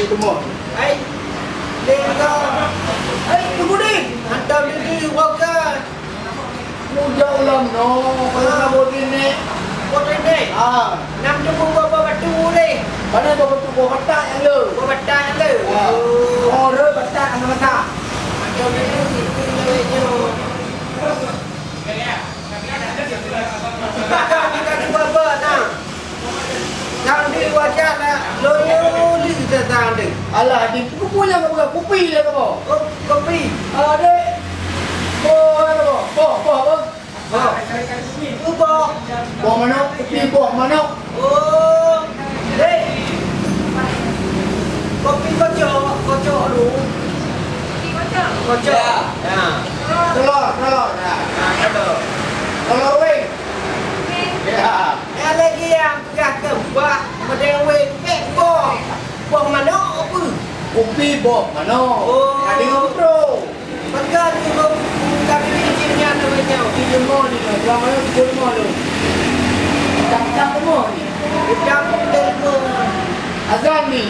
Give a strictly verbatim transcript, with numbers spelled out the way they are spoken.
Teuma. Hai. Lengkap. Hai, Teungku Din. Hantom diri, bukan. Muda ulam no, kalau nak botin ni. Botin ni? Ah. Nam teumé baba batu ni. Mana baba batu, baba batak nyang le. Baba batak nyang le. Ah. Oh. Oh, re batak nyang mata. Hantom diri, diri, diri. Kita cuba buat, nah. Nang di wajah, nah. Lo, lo, di kita tang, deh. Alah, di kupu nyang ka peugah kupi lé kamoe. Ko-, kopi. Ah, dek. Boh, eh, boh. Boh, boh, boh. Boh. Boh. Boh manok, kupi boh manok. Oh, hei. Kopi kocok, kocok dulu. Kopi kocok? Kocok. Ya. Ya. Telur, telur. Ya. Ha, telur. Telur weng. Ya. Ya, lagi nyang peugah keu bah, meudeng weng, eh, boh. Boh manok apa? Kopi boh manok. Oh. Ada yang pro. Peugah tu, Bang. Tapi izin nyan tu, Bang. Di rumah ni, Bang. Tuan mana di rumah tu? Tang-tang rumah ni. Di kampung di rumah. Azan ni.